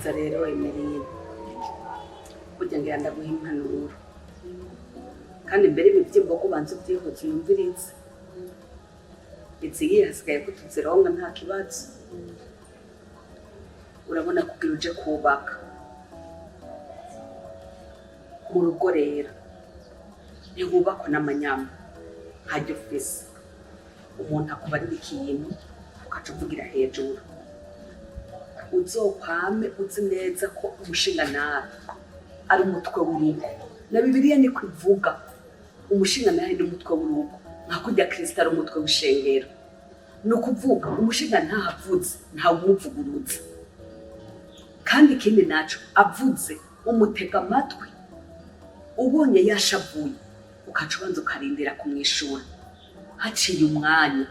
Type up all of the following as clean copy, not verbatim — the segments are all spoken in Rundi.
Umviriza rero Emeline, burya ngira ndaguha impanuro, kandi mbere ibi by'imboga ubanza ubyihoze uyumvirize. Izigiye hasigaye ko tuzironga, nta kibazo. Urabona, kugira uje kubaka mu rugo rero, ntihubakwa n'amanyama. Hajya ufise umuntu akubarira ikintu ukaca uvugira hejuru. Uzokwame uzi neza ko umushingantahe ari umutwe w'urugo, na Bibiliya niko ivuga. Umushingantahe ni umutwe w'urugo nka kurya Kirisito ari umutwe w'ishengero. Ni ukuvuga umushingantahe avuze ntawe umuvuguruza, kandi ikindi naco, avuze umutega amatwi. Ubonye yashavuye, ukaca ubanza ukarindira kumwishura. Haciye umwanya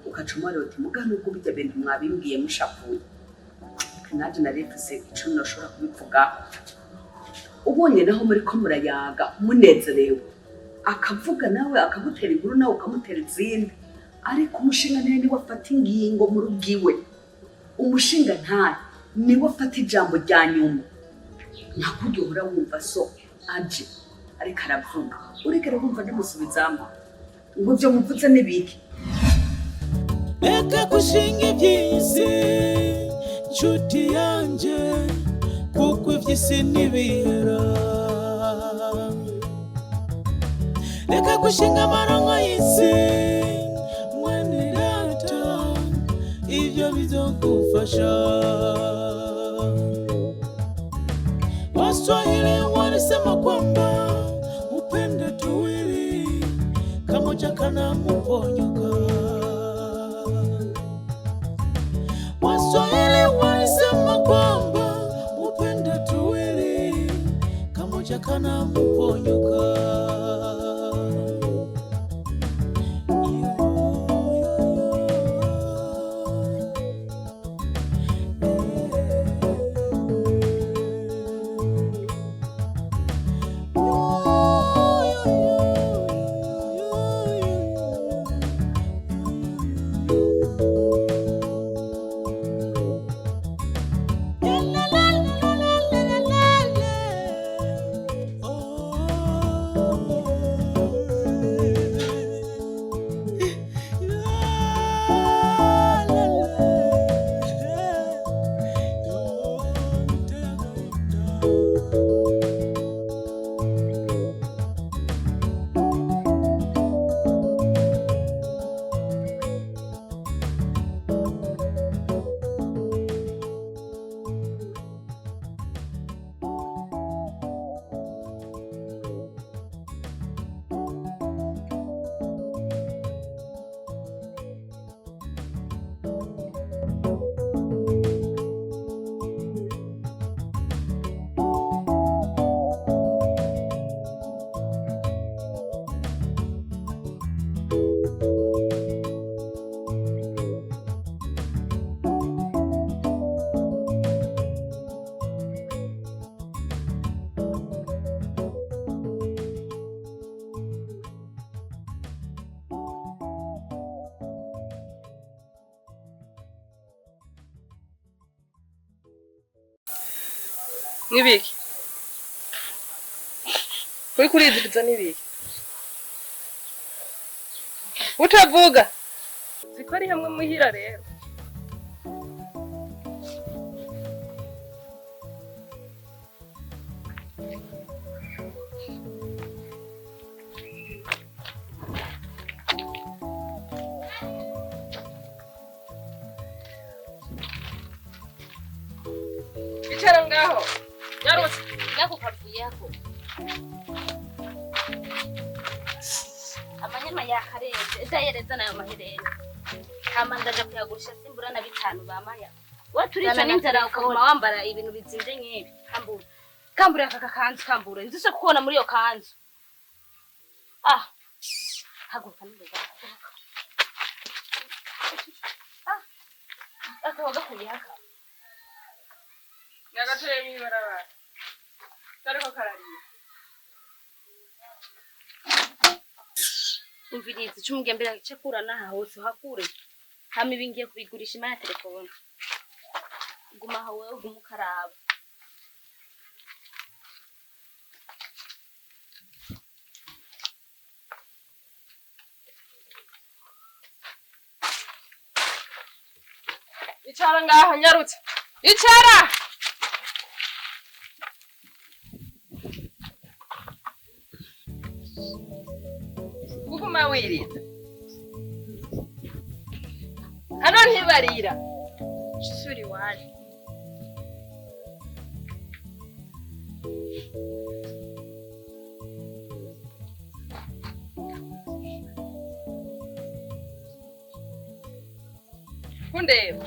ukaca umubarira uti: "Muga nubwo bijya bintu mwabimbwiye mushavuye, nanjye nari mfise ico noshobora kubivugaho." Ubonye naho muriko murayaga munezerewe, akavuga nawe akagutera inkuru, nawe ukamutera izindi. Ariko umushingantahe niwe afata ingingo mu rugo iwe, umushingantahe niwe afata ijambo rya nyuma. Nka kurya uhora wumva so aje ariko aravuga, urigera wumva ndamusubizamo ngo ibyo muvuze n'ibiki? Reka gushinga iby'isi, nshuti yanjye, kuko iby'isi ntibihera. Reka gushinga amaronko y'isi, mwene data, ibyo bizogufasha. Waswahili walisema kwamba upende tuwili, kamoja kana muponyoka. Waswahili walisema kwamba upende tuwili, kamoja kana muponyoka. N'ibiki uriko uriziriza? N'ibiki utavuga? Ziko ari hamwe muhira rero. Icara ngaho, nyarutse. Ngako kavuyeko amanyama yakarenze, ndayereza nayo maherena, hama ndaja kuyagurisha, simbura na bitanu bamaya. We turica Zana na n'inzara. telefone. Ukaguma wambara ibintu bizimvye nk'ibi. Kambura, kambura aka kanzu, kambura nzise kukubona muri iyo kanzu. Ah, haguruka n'ingoga. Ah, akaba gakuye haka. Nyagatoye mw'ibarabara kariko kararira. Umviriza, ico umugembera gice kura n'aha hose uhakure, hama ibi ngiye kubigurisha imana ya telefone. Guma aho wewe, uguma ukaraba. Icara ngaha nyarutse. Icara. Kuguma wirira. Hano ntibarira. Suri waje. Kundeba.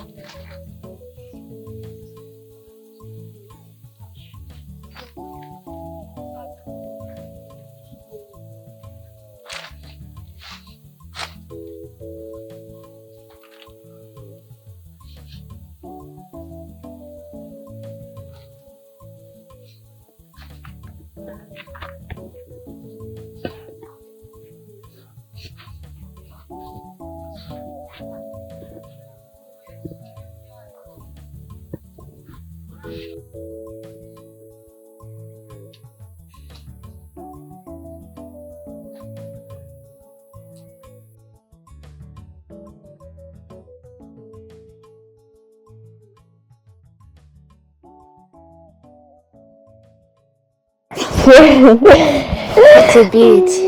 Tubiti.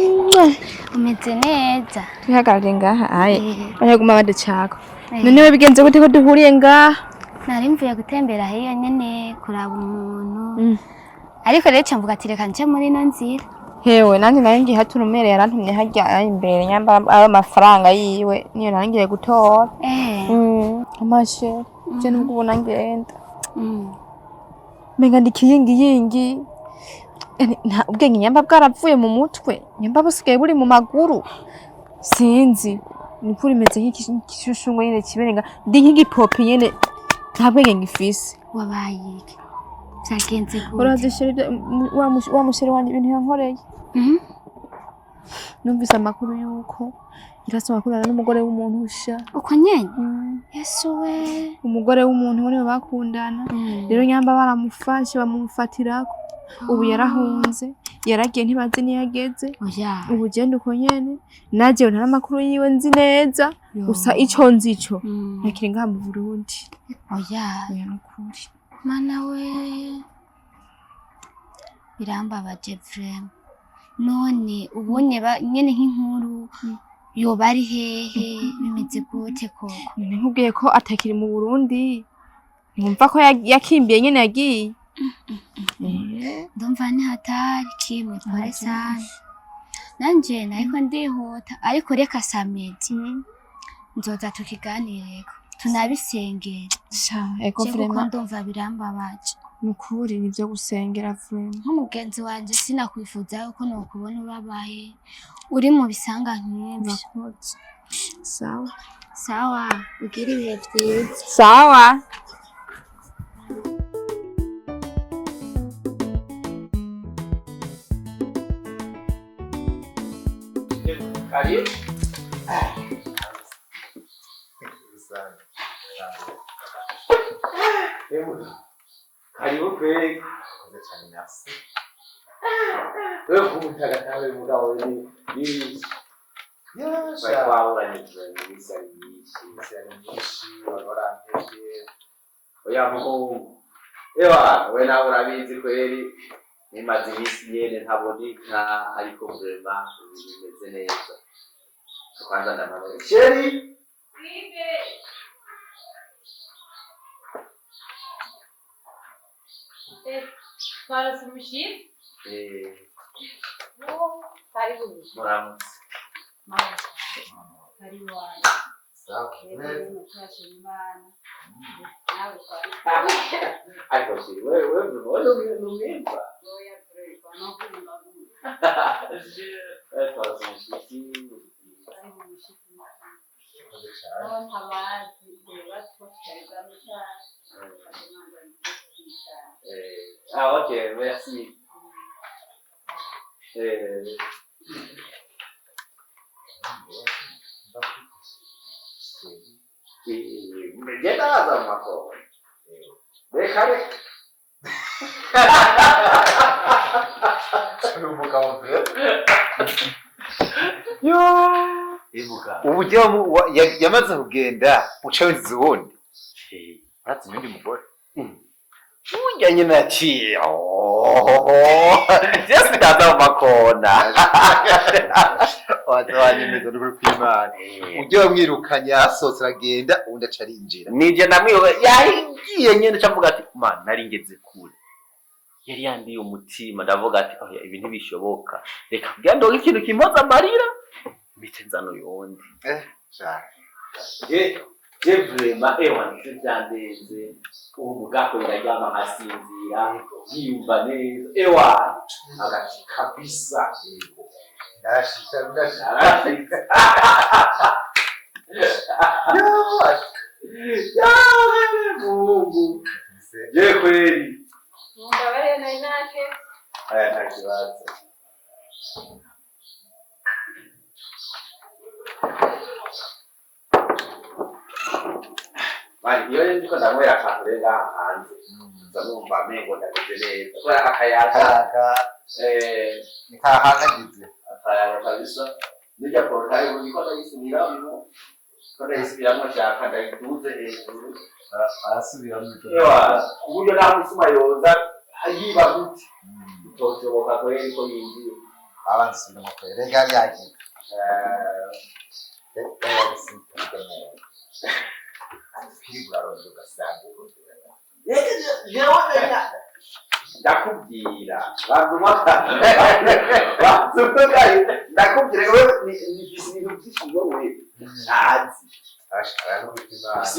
Umeze neza. Twihagarare ngaha aye. Banyaguma baducako. Eh. None we bigenze gute ko duhuriye ngaha? Nari mvuye gutembera hiyo nyene kuraba umuntu. Ariko rero ca mvuga ati reka nce muri ino nzira. Hewe nanje nari ngiye hatura umere yarantumye harya ari imbere nyamba aba amafaranga yiwe niyo nari ngiye gutora. Amashe je nubwo ubona ngenda. Menga ndi kiyingiyingi. Nta ubwenge nyamba bwarapfuye mu mutwe, nyamba busigaye buri mu maguru. Sinzi. Nukuri meze nk'ikishushungo nyene kiberenga ndi nk'igipopi nyene nta bwenge ngifise. Wabaye iki? Vyagenze gute? Urazishira ibyo wa mushere wanje ibintu yankoreye. Numvise amakuru yuko irasoma akurana n'umugore w'umuntu usha. Uko nyene? Yesu we. Umugore w'umuntu niwe bakundana. Rero nyamba baramufashe bamufatirako. Ubu yarahunze, yaragiye ntibazi niyo ageze. Oya. Ubu genda uko nyene. Najewe nta amakuru yiwe nzi neza. Gusa ico nzi ico. Ntakiri ngaha mu Burundi. Oya. Oya nukuri. Mana we. Birambabaje vraiment. None ubonye nyene nk'inkuru yoba ari hehe bimeze gute koko? None nkubwiye ko atakiri mu Burundi. Numva ko yakimbiye nyene yagiye. Ndumva ni hatari kimwe pole sana. Nanje nariko ndihuta ariko reka samedi nzoza tukiganireko tunabisengera. Sha ego Je kuko vraiment ndumva birambabaje. Nukuri nivyo gusengera vraiment. Nk'umugenzi wanje sinakwifuza yuko nokubona ubabaye uri mu bisanga nk'ivyo. Urakoze. Sawa. Sawa, ugire ibihe vyiza. Sawa. Karibu. Karibu kweli. Murakoze cyane merci. Wewe kumutaka mugabo ni ni Yasha. twahuranye iminsi ari myinshi. Iminsi ari myinshi wari warantevye. Oya muhungu. Ewa, we nawe urabizi kweli. Nimaze iminsi nyene ntaboneka ariko vraiment ibintu bimeze neza. Kwanza ndamubona. Sheri! Twarose umushitsi. Eh, Karibu. muramutse. Karibu wanjye. Sawa. Neza. Ariko Sheri, wewe wewe numwimba. Twarose umushitsi. Murakoze cyane. Ah, ok, merci. Genda baza mu makoro. Reka reka. Uri umugabo pe. Ibuka. Ubu yamaze kugenda uca winjiza uwundi. Uratse undi mugore. Burya nyine yaciye. Byose ndaza mu makona. Waza wanyemeza n'ukuri kw'Imana. Ujye wamwirukanye yasohotse aragenda undi aca arinjira. Nije namwiwe yahigiye nyine cavuga ati man nari ngeze kure. Yari yandiye umutima ndavuga ati oya ibi ntibishoboka. Reka kugira ndonke ikintu kimpoza amarira. Mbite nzano yundi. Sha. Je vraiment ewa nivyo vyandenze. Ubu mugako ndaryama nkasinzira nkiyumva neza. Ewa agaci kabisa. Yego. Ndashika ndashika. Arashitse. Mungu. Je kweli. Mumbabarire nari naje. Aya nta kibazo. Mani, iyo rero ndiko ndanywera akantu rero ngaha hanze nza numva amengo ndameze neza kubera akayaga Kaga ni kahangagize. akayaga kabisa nirya porotaye ubu ndiko ndayisubiramwo ndiko ndayisubiramwo nshaka ndayiduze hejuru Arasubiramo. ewa ku buryo naho umusuma yoza yiba gute bitoshoboka kweri ko yinjiye. Abanza subiramo kweri. Rega yari yagiye. Ndakubwira bazuma bazuma ndakubwira wewe nifise ibintu byinshi wowe ntazi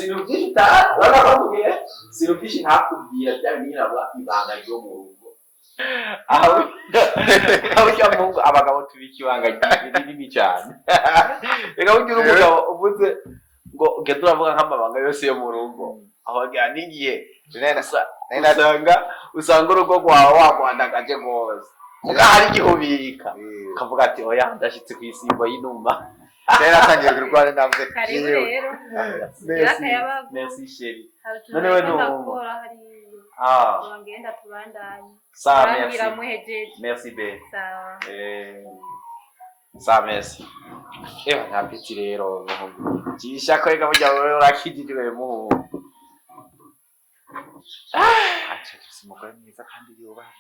ibintu byinshi utazi urabona ko nkubwiye ibintu byinshi ntakubwira bya bindi nabwo ibanga ryo mu rugo aho ujya mu ngo abagabo tubika ibanga rinini cyane reka burya uri umugabo uvuze ngo ugenda uravuga nk'amabanga yose yo mu rugo aho wagira n'igihe usanga urugo rwawe wagwandagaje rwose muga hari igihe ubika ukavuga ati oya ndashyitse ku isimbo y'inuma. Natangiye kurwara navuze Karibu rero. Merci. Akayabagu. Merci chérie. Hari utuntu None we nariko ntumva. ndakora hariya. Ah, Ngenda tubandanye. ça Urambwira merci. muhejeje. Merci be. Sawa. Ça merci. Ewa nta peti rero muhungu. Jisha ko reka burya wewe urakijijwe muhungu. Aca dufise umugore mwiza kandi yubaha.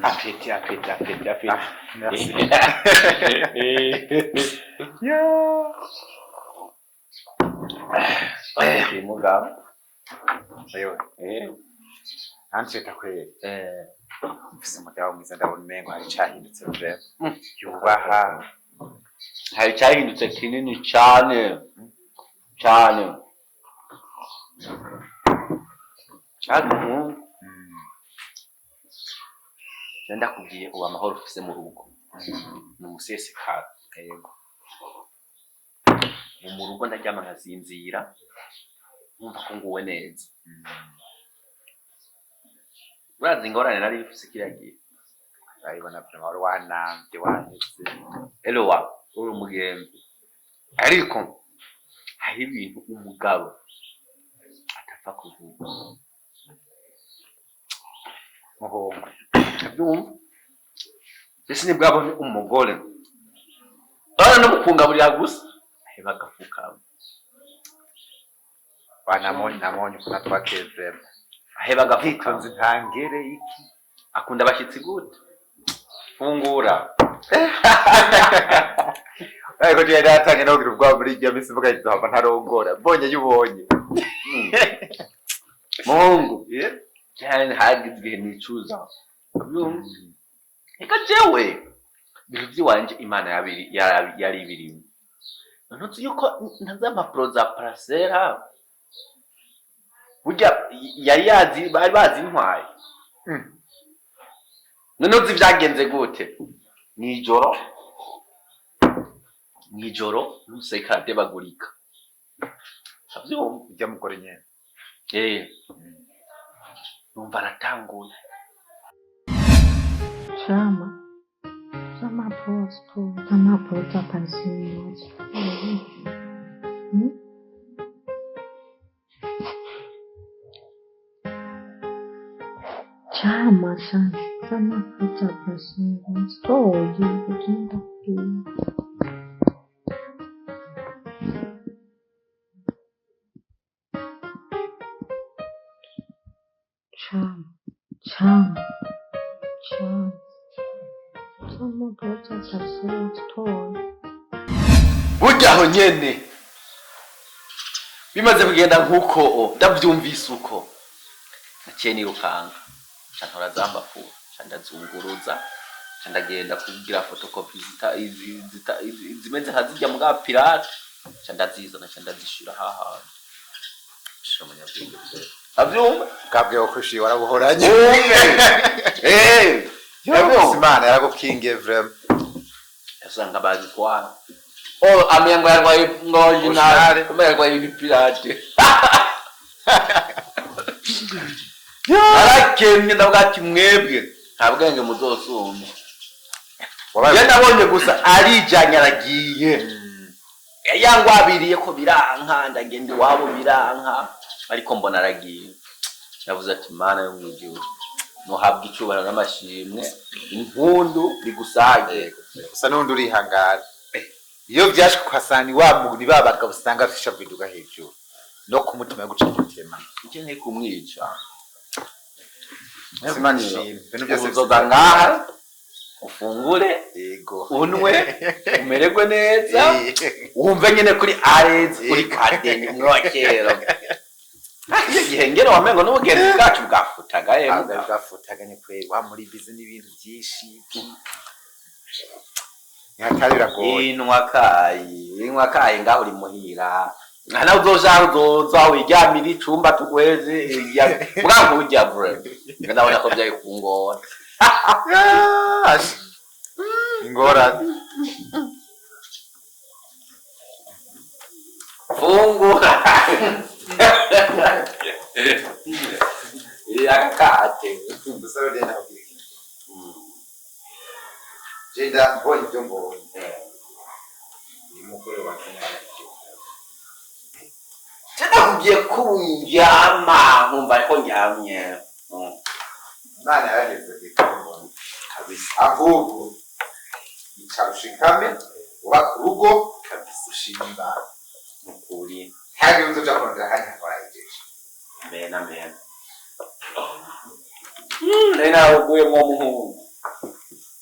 Apeti apeti apeti apeti. Merci. Mugabo. Yewe. Ansheta kweri. Mfise umugabo mwiza ndabona umengo hari icahindutse vraiment. Yubaha. Hari cyahindutse kinini cyane cyane cyane umuhungu. Je ndakubwiye ubu amahoro ufise mu rugo ni umusesekara. Yego. Ubu mu rugo ndaryama nkasinzira nkumva ko nguwe neza. Urazi ingorane nari mfise kiriya gihe. Urabibona vraiment wari wanamvye wanteze. Elowa uri umugenzi ariko hari ibintu umugabo atapfa kuvuga. Muhungu. Abyumva ese nibwabone umugore bana no mukungaburira gusa aheba agafukama. Wanamoni namoni ukuntu atwakeye vraiment. Aheba agafukama. Ubwitonzi ntangere iki. Akunda abashyitsi gute fungura. Ariko jewe natangiye no kugira ubwoba muri iryo minsi mvuga nti nzohava ntarongora. Mbonye yubonye. Muhungu cyane hagize igihe nicuza abyumva reka jewe ibintu by'iwanje imana yari ibirimo none uzi yuko ntazi impapuro za parasera burya yari yazi bari bazintwaye. None uzi byagenze gute mw'ijoro mw'ijoro ntuseka aradebagurika abyumva. Ujya mugore nyene. Numva aratanguye. Chama zamaposto zamapoto apansinyotso. Chama chama zamapoto apansinyotso toyi kutinda. 참, 참, 참. Za mpapuro za pariseri wazitoye. Burya aho nyene bimaze kugenda nk'uko ndavyumvise uko naciye nirukanga, nca ntora za mpapuro, nca ndazunguruza, nca ndagenda kugira photocopie zimeze nka zirya muga pirate, nca ndazizana, nca ndazishira hahandi. Shira umunyabwenge avyumva. Bwabwiye ko kwishyuye warabuhoranye. Umwe Yavuze Imana yaragukingiye vraiment. Yasanga bazitwara. Oh, amenya ngo yarwaye ngo original, Original. kumbe yarwaye ibipirate. Arakemye, ndavuga ati mwebwe nta bwenge muzosumba. Wabaye Iyo nabonye gusa arijanye aragiye, yangwabiriye ko biranka, ndagenda iwabo biranka, ariko mbona aragiye, navuze ati Mana yo mw'ijuru, nuhabwa icubahiro n'amashimwe, impundu bigusage. Gusa n'undi urihangana iyo vyashika ukasanga ni wa ni ba bagabo usanga afisha biduga hejuru no ku mutima yo guca igitema. Icyo nkwiye kumwica. Imana ishimwe ibintu byose. Uzoza ngaha ufungure, yego, unwe, umererwe neza, wumve nyine kuri arezi uri kadeni umwe wa kera. Iyo gihe ngere wamengo n'ubugenzi bwacu bwafutaga yemwe. Bwafutaganye kweri, wa muri bizi n'ibintu byinshi ntihatari biragoye. Inwa kayi, inwa kayi ngaho uri muhira, nawe uzoja uzoza wiryamira icumba tuguheze bwangu burya vure ndabona ko byari kungora. Yash. Ingorane. Fungura akakate. Gusa rero nakubwira ikintu. Jenda mbonye ibyo mbonye. Ni mukuru wa Kenya. Nakubwiye ko ubu ndyama nkumva ko ndyamye. Imana yaraheze mbonye. Kabisa. Ahubwo icara ushikame ubaka urugo kabisa ushima Imana. Nukuri. Ntihagire uzoja kurondera akanya warahejeje. Mena mena. Nari narawuguyemwo muhungu.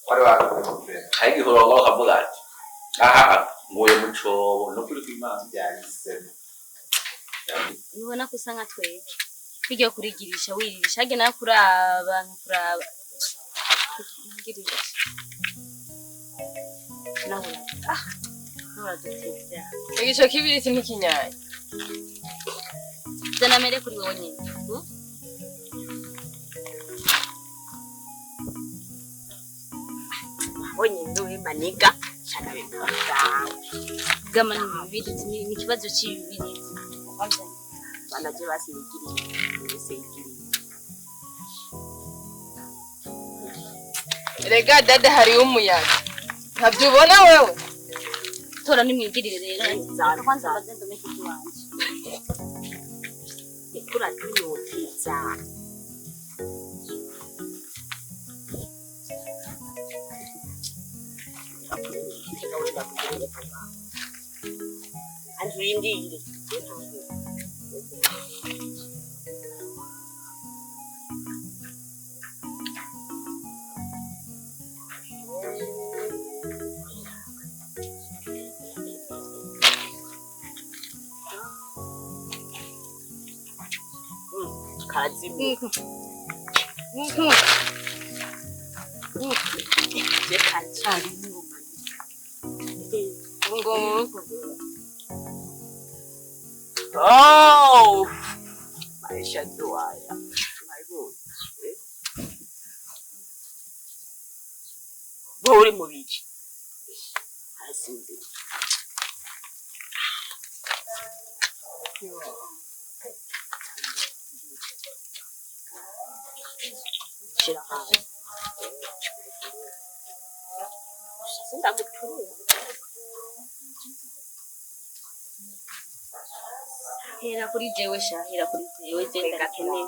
Wari waruhuye. Hari igihe urongo ukavuga ati aha nguye mu cobo nukuri kw'Imana. Byahisemo. Nubona ko usa nka twebwe bijya kurigirisha wiririsha hage nawe kuraba nkakuraba ngirisha nawe nawe uradutevya. Igico kibiriti ntikinyaye. Zana mere kuri wowe nyine. Wonyine we maniga shana bwawe. Gama ni ibibiriti ni ikibazo c'ibibiriti. Banaje basinigiriye wese yigiriye. Rega dada hariho umuyaga. Ntabyo ubona wewe? Tora nimwigirire rero. Kwanza mbaze ndomeke ikiwanje. Turatunyoteza. Andurindire. Kazimu. Je kacari. Ngo Oh! Maisha ndo haya. My God. Wewe uri mu biki? Arasinzira. Shira hasi. Sindaguturira. Hera kuri jewe sha, hera kuri jewe je ndakeneye.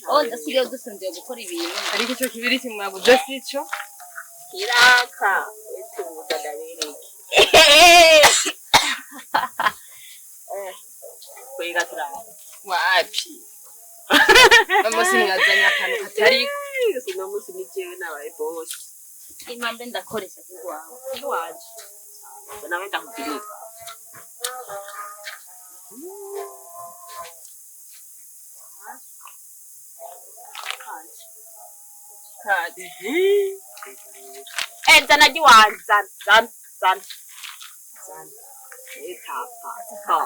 Oh, ndasigaye dusunziye gukora ibintu. Ariko ico kibiriti mwaguze sico? Kiraka. Wetuza ndabereke. Kwega turaba. Wapi? Umunsi mwazanye akantu katariko. Uno munsi ni jewe nabaye boss. Impambe ndakoresha kugwawe. Iwanje. Nawe ndakugirira. Kazi. Eh, zana giwanje, zana, zana, zana. Zana. Etapa. Ha.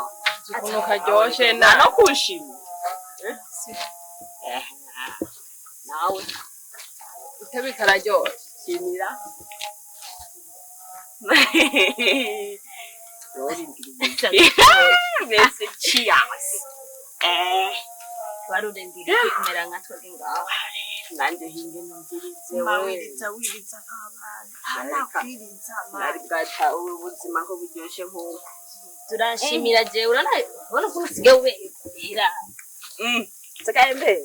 Ukuntu karyoshe Na na no kushima. Eh. Nawe itabi kararyoshe. shimira. Mbese cheers. Eh, Warurindiriye kumera nka twebwe ngaho. nanje hinge numvirize we. Mawiriza wiriza nk'abana. Nakwiriza Nari bwata ubu buzima ko buryoshe nk'ubu. Turanshimira jewe urana ubona ukuntu usigaye ubera. Nsigaye mbere.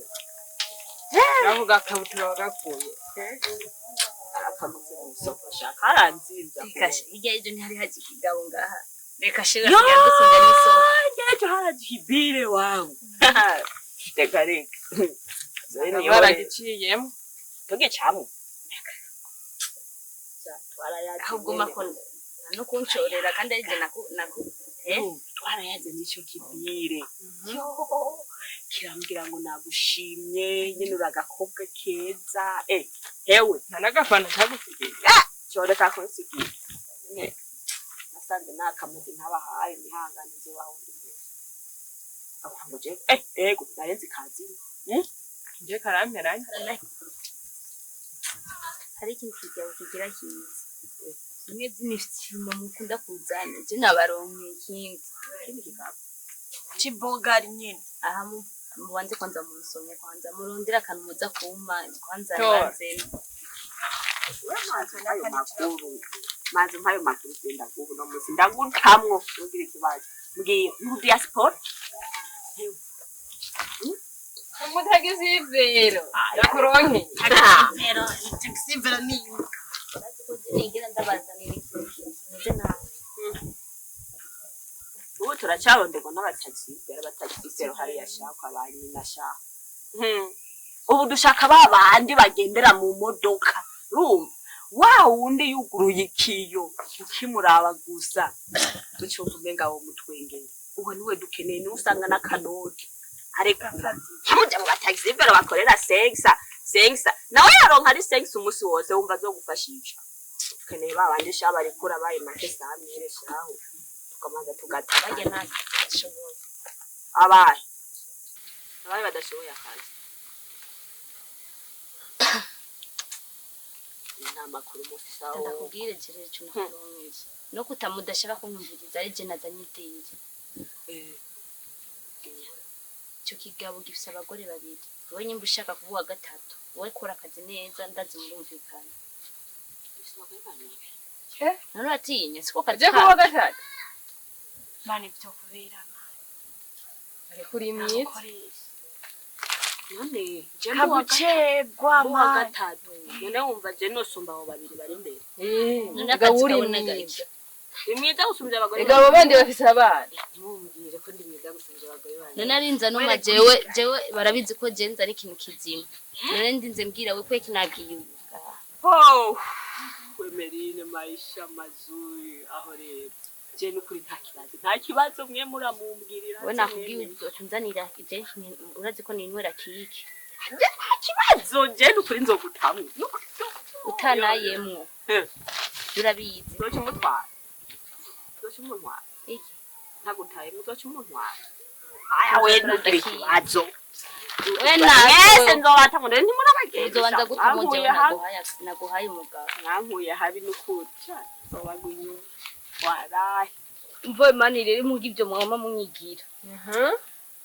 Navuga akabutura wagakuye. Arakaguze mu isoko shaka aranzinza. Reka hirya y'ejo ntihari haje ikigabo ngaha. Reka shira Yo! sigaye dusunga n'isoko. Ejo harajibire wangu. Reka reka. Baragiciyemo. Tugicamwe. Ahubwo mako no kunshorera kandi ari je naku naku eh Twarayaze n'ico kibire. Yo, kirambwira ngo nagushimye nyene uri agakobwa keza. Eh, hewe Nta n'agafanta kagusigiye. cyoreka kunsigira. Ne. Nasanze nakamuzi ntabahaye nihangane nzobaho undi munsi. Aho ngo je eh ego narenze kazini. Nje karamperanye. Hari ikindi kigabo kigira kiza. Bimwe by'imifyimo mukunda kuzana je nabaronke ikindi. Ikindi kigabo. Chibogari nyene. Aha mubanze kwanza munsomye kwanza murondera akantu muza kumpa kwanza Tora. banze. Mazi mpayo makuru. Mazi mpayo makuru genda guhu no munsi ndagutamwo ntugire ikibazo. Mbwiye mu diaspora. Umutagisivero. Nakuronke. Vero, taxi vero ni Ko je nigira ndabazanira ikintu kimeze nabi. Ubu turacaronderwa n'abatagisivero, abatagisivero hariya shaka ba nyina shaka. Ubu dushaka ba bandi bagendera mu modoka. Urumva? Wa wundi yuguruye ikiyo ukimuraba gusa ducumva umenga wo mutwengera. Uwo niwe dukeneye niwe usanga n'akanoti. Areka ntimuja mu batagisivero bakorera sengsa sengsa nawe yaronka ari sengsa umunsi wose wumva azogufashisha. Dukeneye ba bandi sha barikura baye make samire shaho tukamanza tugata Barya nta kashoboye. abahe abahe badashoboye akazi. Nta makuru mufise aho. Ndakubwire je rero ico nakuronkeye. No kutamudashaka kunyumviriza ari je nazanye ideye. Ico kigabo gifise abagore babiri. Wowe nyimba ushaka kuba uwa gatatu, wowe kora akazi neza ndazi murumvikana. None uratinya siko kazi Uje kuba kabo. gatatu. mani byo kubera Ariko uri mwiza. None je mbuwa kabucegwa mbuwa mani. gatatu none wumva je nosumba abo babiri bari imbere. None Ega akazi uri kabona mwiza. gake. Ndi mwiza gusumbya abagore Ega abo bandi bafise abana. Ntimumbwire ko ndi mwiza gusumbya abagore bandi. None arinza numa jewe jewe barabizi ko je nzana ikintu kizima. None ndinze mbwira we kweki nabwiye uyu. Oh, Wemerine maisha mazuri aho rero je nukuri nta kibazo nta kibazo mwe muramumbwirira We nakubwiye uzoca unzanira je urazi ko ninywera kiki. nta kibazo je nukuri nzogutamwe nukuri Utanayemwo. Urabizi. uzoca umutwara uzoca umuntwara Iki. ntagutaye uzoca umuntwara aya we ntugire ikibazo We nawe. mwese nzobata ngo ndende ntimurabagenda Uzobanza gutuma jewe mwankuye habi naguhaye umugabo. mwankuye habi nukuri nzobagwa inyuma warahe Mvoye mani rero muga ibyo mwama munyigira.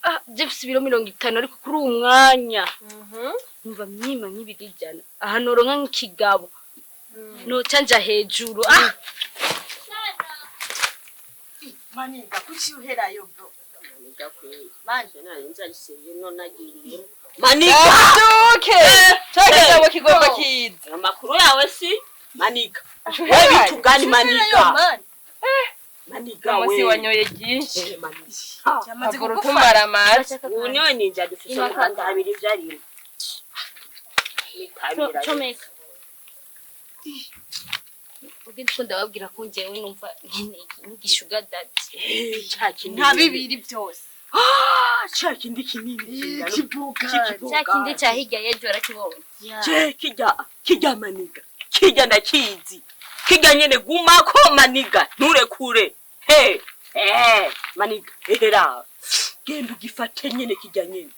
Ah, je mfise ibiro 50 ariko kuri uwu mwanya numva myima nk'ibiro 100. Aha noronka nk'ikigabo. Noca nja hejuru. Ah! Maniga kuki uherayo bro. Maniga kweli manje nari nzarisiye none agiriyemo Maniga Duke. Ca kigabo kigomba kiza. amakuru yawe si Maniga wewe vitu gani Maniga Mani. Maniga Umunsi we. wanyoye ryinshi. Yamaze Avura kugufata. utumara amazi. Ubu niwe ninja dufise mu Rwanda habiri vyarimo. Nitabira. Comeka. Ubwo ndiko ndababwira ko njyewe numva nkeneye n'igishuga dadi. Ca kindi. Nka bibiri byose. Ah, ca kindi kinini. Kibuga. Cya kindi cya hirya y'ejo warakibonye. Je kijya kijya maniga. Kijya ndakizi. Kijya nyene gumako maniga nturekure. He. Maniga ehera. Genda ugifate nyene kijya nyene.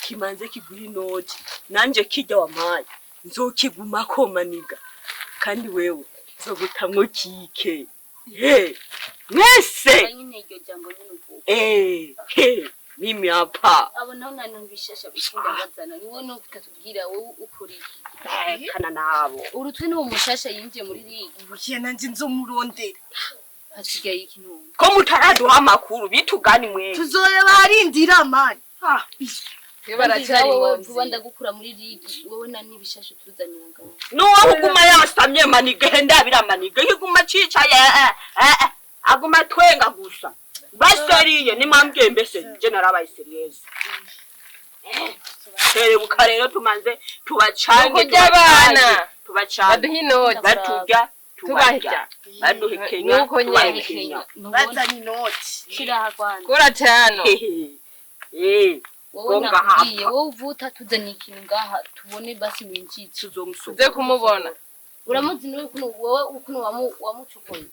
Kimanze kiguha inoti. Nanje kijya wampaye. Nzokigumako maniga. Kandi wewe nzogutamwo kike. He. Mwese. Nyine iryo jambo nyine ubwo. He. Mimi hapa. Abo naho nta bishasha bikunda bazana. Ni wowe nuko utatubwira wowe ukora iki. Kana nabo. Urutwe n'uwo mushasha yinjiye muri ligi. Ubukiye nanje nzomurondera. Hasigaye iki none? Ko mutaraduha amakuru bitugani mwe. Tuzoyaba arindira mani. Ah, Iyo baracyari Wowe mu vuba nzira. ndagukura muri ligi. Wowe nta n'ibishasha utuzanira ngaho. Nuwo uguma yasamye maniga henda maniga yiguma cicaye aguma twenga gusa. Baseriye nimambwiye mbese je narabaye serious. Terebuka rero tumanze tubacange Nukurya abana. tubacange Baduha inoti. baturya tubarya Tubarya. baduhekenya Nuko nyene. tubahekenya. bazana inoti. Shira Rwanda. Kura tano. Wowe Gonga nakubwiye hapa. wowe uvuta tuzaniye ikintu ngaha tubone basi winjize. Tuzomusohora. Uze kumubona. Uramuzi niwe ukuntu wowe ukuntu wamucokoye.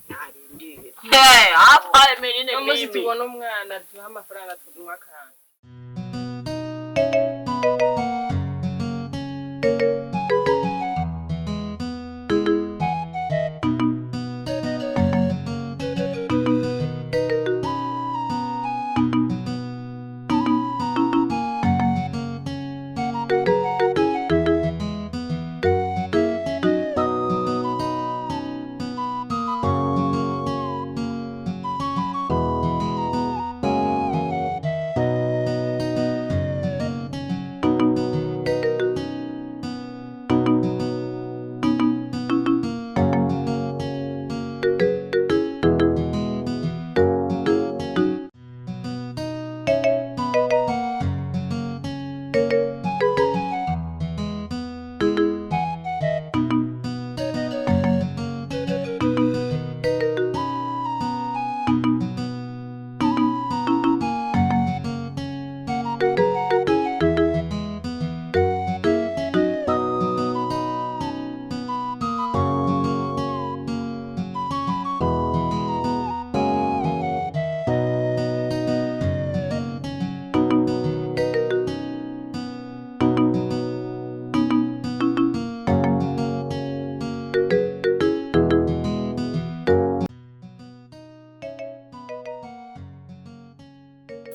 Narindira. Hapa Emeline Umunsi mimi. tubona umwana duha amafaranga tunywa akantu.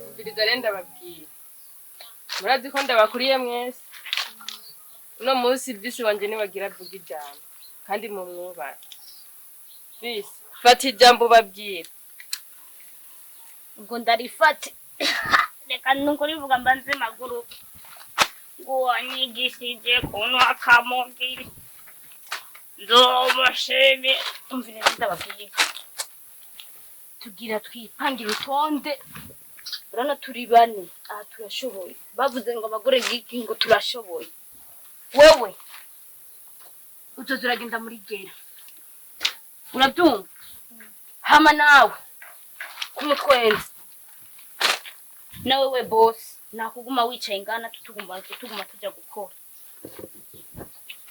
Umviriza rero ndababwira. Murazi ko ndabakuriye mwese. Uno munsi visi wanje niwagira avuga ijambo. Kandi mumwubahe. Visi, fata ijambo ubabwire. Ngo ndarifate. Reka nukurivuga mbanze maguruke. Ngo wanyigishije kunywa akamubiri. Nzomushimira. Umviriza ndababwira. Tugira twipange urutonde. Urabona turi bane. Aha turashoboye. Bavuze ngo abagore giki ngo turashoboye. Wewe uzoza uragenda muri gera. Urabyumva? Hama nawe kumutwenza. Nawe we boss nakuguma wicaye ngana tutuguma tujya gukora.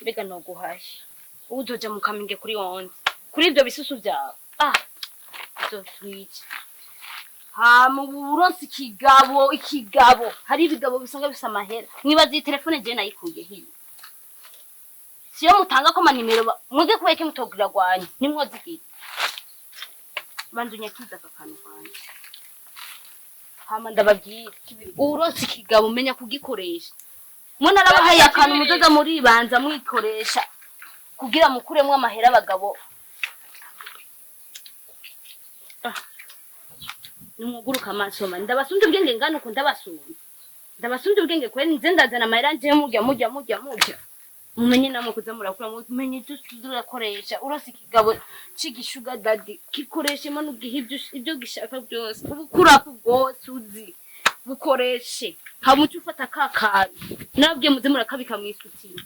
Mbega noguhashye. Uzoja mu Kamenge kuri 11. Kuri ibyo bisusu byawe. Ah. Uzotwica. Hama ubu uronse ikigabo. Hari ibigabo bisanga bisa amahera. Mwibaza iyi telefone je nayikuye hiyo. Siyo mutanga ko manimero mwige kubeka mutogura rwanyu. Nimwozigira. Banza unyakiza aka kantu kanje. Hama ndababwira. Uronse ikigabo umenya kugikoresha. Mwe narabahaye akantu muzoza muribanza mwikoresha kugira mukuremwo amahera abagabo. Nimwuguruka amaso mani. Ndabasumbye ubwenge ngana uko ndabasumba. Ndabasumbye ubwenge kweli nze ndazana amahera nje murya. Mumenye namwe kuza murakura, mumenye ibyo turakoresha. Urose ikigabo c'igishuga daddy, gikoreshemo n'ugihe ibyo gishaka byose. Ubukurako bwose uzi bukoreshe, hama uce ufata ka kantu nababwiye muze murakabika mw'isutiye,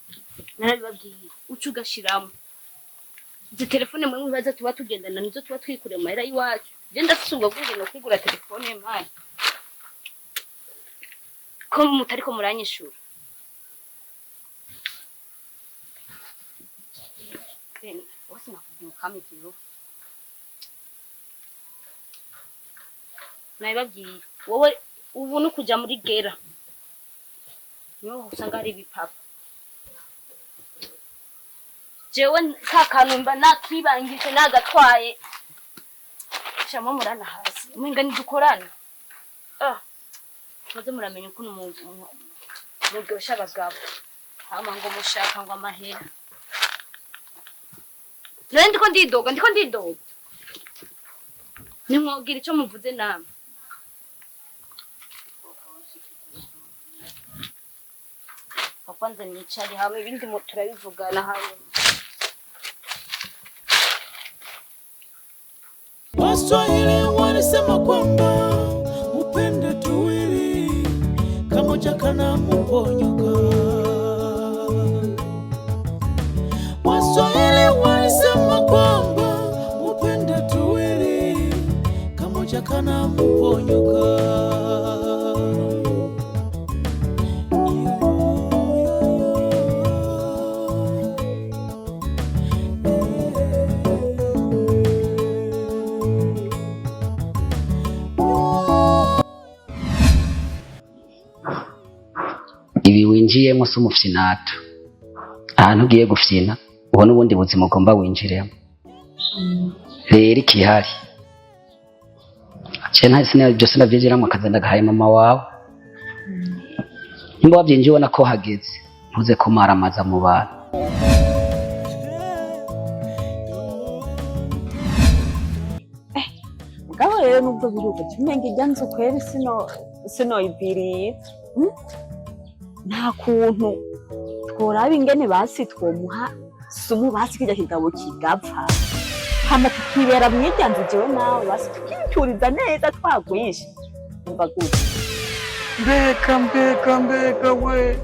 narabibabwiye, uce ugashiramo izi telefone mwe mwibaza tuba tugendana nizo tuba twikuriye mu mahera y'iwacu. Je ndafise ubwo bwenge no kwigura telefone mani ko mutariko muranyishura. Bose nakubwiye ukama ijuru, nabibabwiye. Wowe ubu ni ukuja muri gera, niho usanga hari ibipapa. Jewe ka kantu mba nakibangije nagatwaye shamo murana hasi umenga ntidukorana. Ah, muze muramenya ukuntu muryosha abagabo, hama ngo mushaka ngo amahera. None ndiko ndidoga, ndiko ndidoga, nimwogira ico muvuze namwe. Kwanza nicare hamwe, ibindi turabivugana hanyuma. Waswahili walisema kwamba upende tuwili kamoja kana muponyoka. Waswahili walisema kwamba upende tuwili kamoja kana muponyoka. Ibi winjiyemo si umufyinato. Ahantu ugiye gufyina ubona ubundi buzima ugomba winjiremo. Rero ikihari, ibyo sinabyinjiramo, akazi ndagahaye mama wawe. Nimba wabyinjiye ubona ko hageze, ntuze kumaramaza mu bantu. Mugabo rero nubwo biri uko, umenga irya nzu kweri sinoyiviriye. Nta kuntu tworaba ingene basi twomuha sumu, basi kirya kigabo kigapfa, hama tukibera mw'irya nzu jewe nawe, basi tukituriza neza twagwishe. Umva gute? Mbega, mbega, mbega we!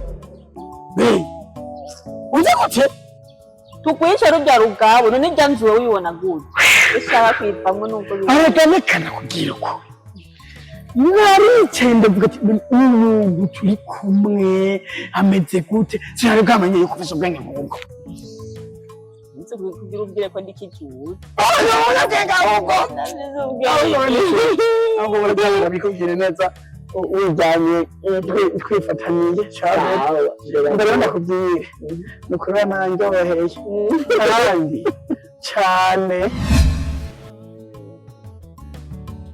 Be uzi gute? Tugwishe rurya rugabo. None irya nzu wewe uyibona gute? Ushaka kuyivamwo nubwo biri Arega reka nakubwira uko naricaye, ndavuga ati umuntu turi kumwe ameze gute? Sinari bwamenye yuko ufise ubwenge nk'ubwo. Nzi kugira ubwire ko ndi kijuju. Ubwenge ahubwo ahubwo burabwira bikubwire neza wijyanye twifataniye cyane. Mbere ndakubwire ni ukuri nanjyoheye kandi cyane.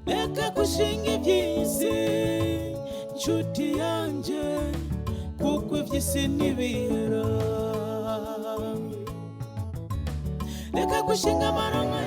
Reka gushinga iby'isi nshuti yanje, kuko iby'isi ntibihera. Reka gushinga amaronko.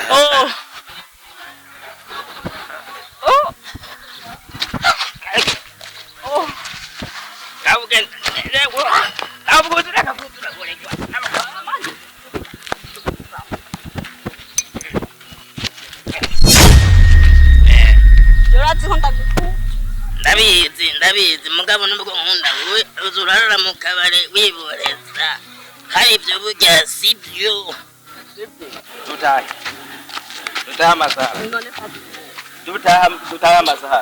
Oh. Oh. Oh. Urazi ko ndagukunda. Ndabizi, ndabizi, mugabo nubwo nkunda wowe, uza urarara mu kabare wiboreza, hari ibyo burya sibyo. Dutahe, dutahe amasaha, dutaha, dutahe amasaha.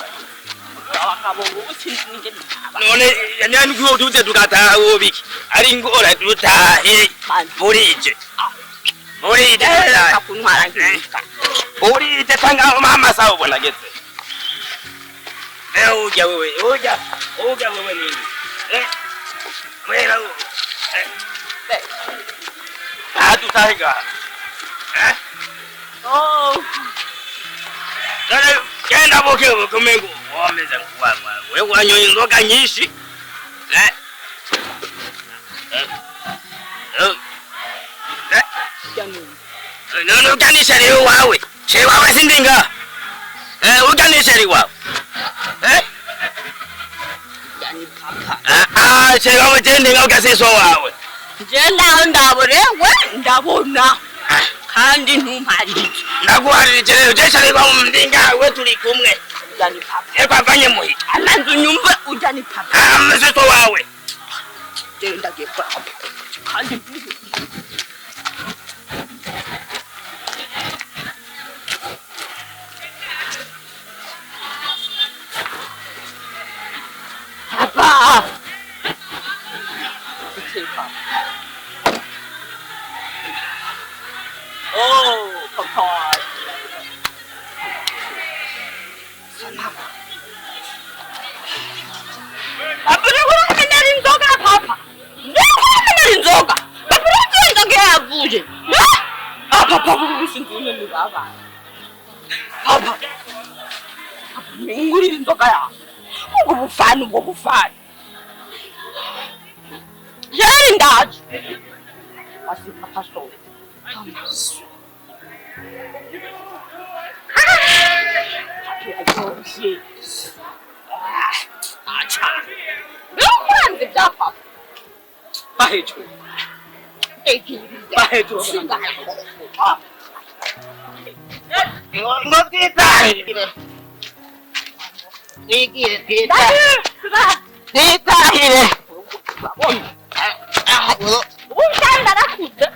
None nyani kuyo tuze tugataha, wobiki ari ngora? Dutahe burije. Urite kuntwara nk'imbwa. Urite tanga mama sawa ubona geze. Eh ujya wewe, ujya, ujya wewe nini? Eh. Mwera wewe. Eh. Ah tutahiga. Eh? Oh. Dale genda buke bukumengo wameze kuwa wewe wanyoye inzoga nyinshi. Eh. Eh. Eh. None uganisha rero wawe. She wawe sindinga. Eh uganisha rero wawe. Eh? Yani papa. Ah ah she wawe tendinga ukasiso wawe. Je ndaho ndaborewe ndabona. Kandi ntumparije. Ndaguharije rero je shari ba mndinga we turi kumwe. Yani papa. Eh kwavanye muhi. Amanzu nyumva ujani papa. Ah msiso wawe. Je ndagiye kwa papa. Kandi Papa! Okay, Papa. Oh, Papa. Papa, ndikumenera inzoga, Papa. Ndikumenera inzoga. Papa, inzoga yavuye. Ah, Papa, sinzune ni baba. Papa. Ngurira inzoga yawe. Ubwo bufana ubwo bufana. Yeri ndaje. Basi papa so. Acha. Nokwanze bya papa. Bahejo. Bahejo. Ngo twitahire. Twigire twitahire. Ubu ndarakuze.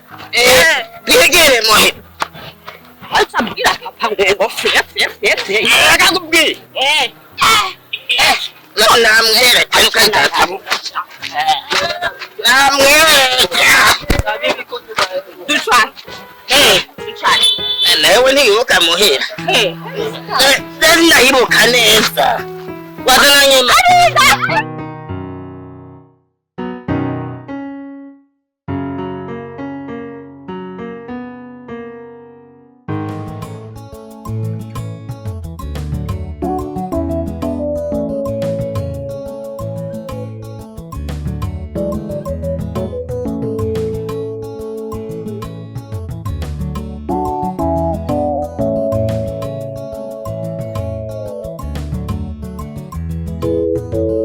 Twigire muhi. Acha mbwira papa ngo fe fe fe fe. Reka nkubwire. Eh. Namwereka yuko namwereka. Ducane. Ducane. Nawe ntiyibuka muhira. Ndayibuka neza. Wazana nyuma. Thank you.